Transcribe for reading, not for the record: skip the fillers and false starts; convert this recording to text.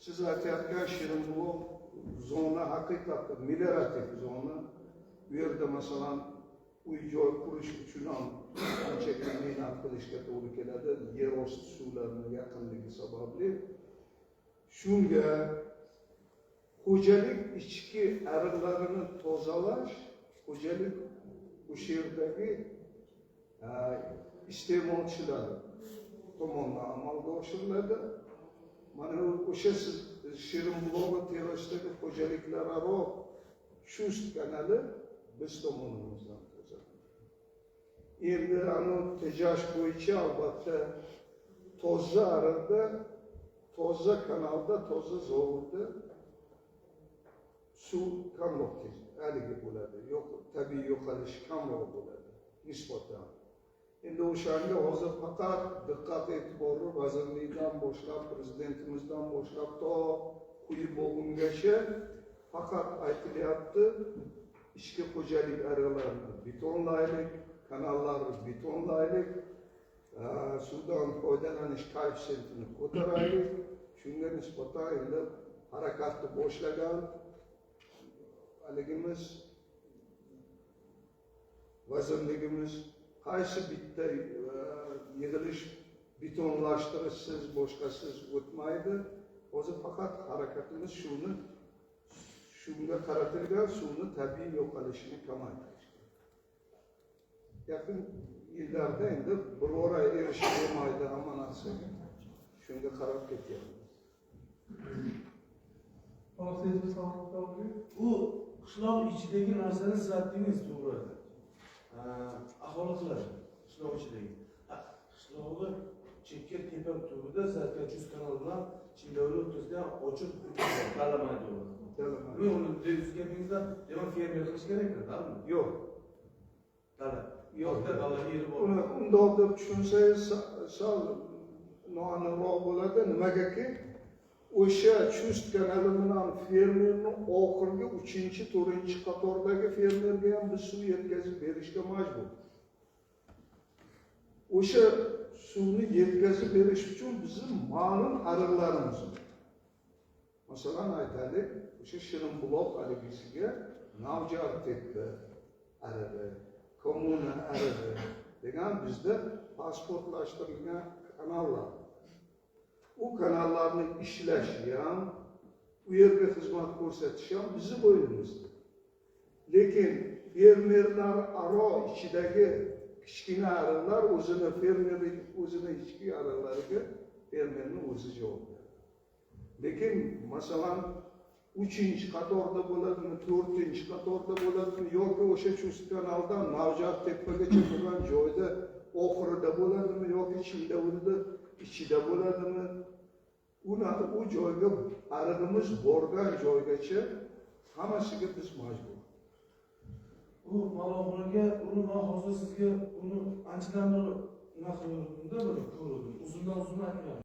Siz aytayotgan Shirinbuloq zona haqiqatda meliorativ zona. U yerda, masalan, uy joy qurish uchun ham anchagina mehnat qilishga to'g'ri keladi, yer osti suvlarini yaqinligi sababli. Shunga xo'jalik ichki ariqlarini tozalash xo'jalik o'sha yerdagi iste'molchilar tomonidan amalga oshiriladi. Mana o'sha siz Shirinbulog'i tevasidagi xo'jaliklararo Chust kanali biz tomonimizdan tozalanadi. Endi anavi tejash bo'yicha, albatta, toza ariqda, toza kanalda, toza zovurda suv kamroq haligi bo'ladi, yo'q, tabiiy yo'qolishi kamroq bo'ladi nisbatan. Endi o'shanga hozir faqat diqqat e'tiborni vazirlikdan boshlab, prezidentimizdan boshlab to quyi bo'g'imgacha faqat aytilyapti: ichki xo'jalik ariqlarini betonlaylik, kanallarni betonlaylik, suvdan foydalanish koeffitsiyentini ko'taraylik. Shunga nisbatan endi harakatni boshlagan haligimiz, vazirligimiz qaysi bitta yig'ilish betonlashtirishsiz, boshqasiz o'tmaydi. Hozir faqat harakatimiz shunga qaratilgan, suvni tabiiy yo'qolishini kamaytirishga. Yaqin yillarda endi birora erishib bo'lmaydi hamma narsaga, shunga qarab ketyapmiz. Olsangiz savol javobi. U qishloq ichidagi narsani siz aytdingiz, to'g'ri. Aholi qiladi qishloq ichidagi. Qishlog'i chekka tepa tubida siz aytgan Chust kanal bilan Chindavli o'rtasida ham ochiq dala maydoni. Dala. Men uni siz gapingizda, demak, fermer qilish kerakmi? Yo'q. Dala. Yo'q. Yo'qda dala yeri bor. Uni undoq deb tushunsangiz, sal noaniqroq bo'ladi. Nimagaki, o'sha Chust kanali bilan fermerni oxirgi uchinchi, to'rtinchi qatordagi fermerga ham biz suv yetkazib berishga majbur. O'sha suvni yetkazib berish uchun bizni ma'lum ariqlarimiz bor. Masalan, aytaylik, o'sha Shirinbuloq haligisiga Navjar tepa arig'i, Kommuna arig'i degan bizda pasportlashtirilgan kanallar. U kanallarni ishlashi ham, u yerga xizmat ko'rsatish ham bizni bo'ynimizda. Lekin fermerlar aro ichidagi kichkina ariqlar o'zini fermer o'zini ichki ariqlariga fermerni o'zi javob beradi. Lekin, masalan, uchinchi qatorda bo'ladimi, to'rtinchi qatorda bo'ladimi yoki o'sha Chust kanaldan Navjar tepagacha bo'lgan joyda oxirida bo'ladimi yoki Chindavulda ichida bo'ladimi, u joyga arig'imiz borgan joygacha hammasiga biz majbur. U Maloqulga uni man hozir sizga uni anchadan beri nima qiluvdimda, bir ko'rdim. Uzundan uzun aytmayapman.